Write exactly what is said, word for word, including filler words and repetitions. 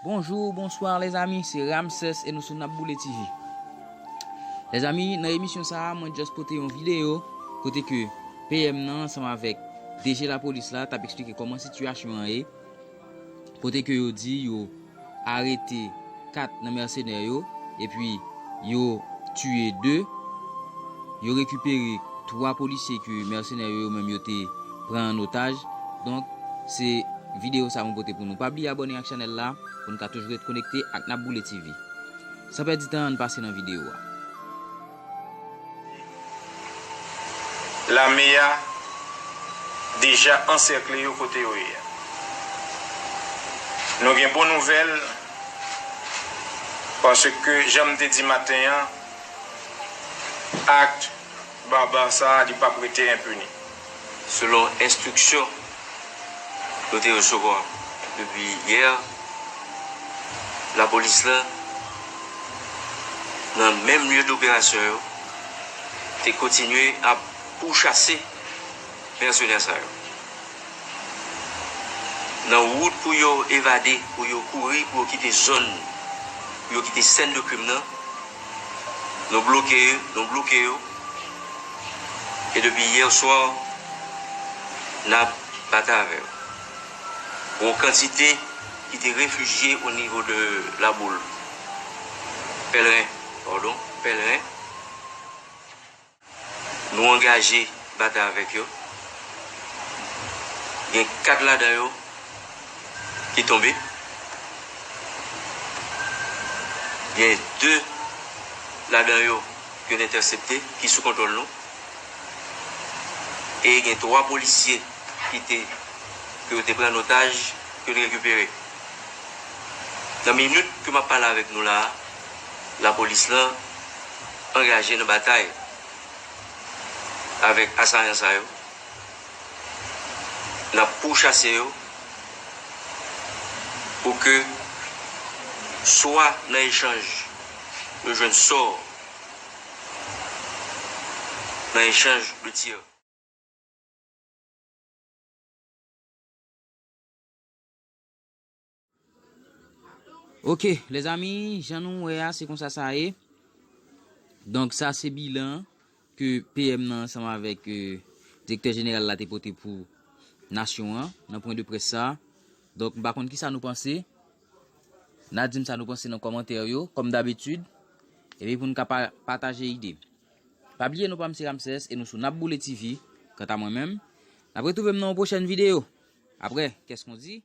Bonjou, bonswa lèzami, se Ramses e nou sou N ap Boule T V. Lèzami, nan emisyon sa a, mwen just pote yon videyo kote ke P M nan ansanm avèk D G lapolis la t ap eksplike kòman sitiyasyon an ye, kote ke yo di yo arete kat nan mèsenè yo, epi yo tiye de, yo rekipere twa polisye ke mèsenè yo, yo menm yo te pran an otaj. Donk, se videyo sa mwen pote pou nou. Pa bliye abòne ak chanèl la pou n ka toujou ret konekte ak N ap Boule T V. San pèdi tan, ann pase nan videyo a. Lame a deja ansèkle yo kote yo ye a. Nou gen bon nouvèl, paske, jan m te di maten an, ak baba sa a, li p ap rete enpini. Selon enstriksyon nou te resevwa depi yè, lapolis la, nan menm lye doperasyon yo, te kontinye ap pouchase mèsenè sa yo. Nan wout pou yo evade, pou yo kouri, pou yo kite zòn, pou yo kite sèn de krim nan, nou bloke yo, nou bloke yo. E depi yè swa, n ap batay avè yo. Yon kantite ki te refijye o nivo de Laboul. Pèlren, padon, Pèlren. Nou angaje batay avèk yo. Gen kat ladan yo ki tonbe. Gen de ladan yo ke n entèsepte, ki sou kontwòl nou. E gen twa polisye ki te, ke yo te pran an otaj, ke n rekipere. Nan minit ke m ap pale avèk nou la a, lapolis lan angaje nan batay avèk asayan sa yo. N ap pouchase yo pou ke swa nan echanj yo jwenn sò, nan echanj de tir. Ok, lèzami, jan nou wè a, se konsa sa ye. Donk, sa se bilan ke P M nan ansanm avèk, eh, direktè jeneral la te pote pou nasyon an, nan pwen de près sa. Donk, m pa konn kisa nou panse. N a di m sa nou panse nan kòmantè yo, kòm dabitid. Epi pou n ka pa-, pataje ide. Pa bliye non pa m se Ramses e nou sou N ap Boule T V. Kanta mwen menm, n ap retwouve m nan yon pwochèn videyo. Après, qu'est-ce qu'on dit?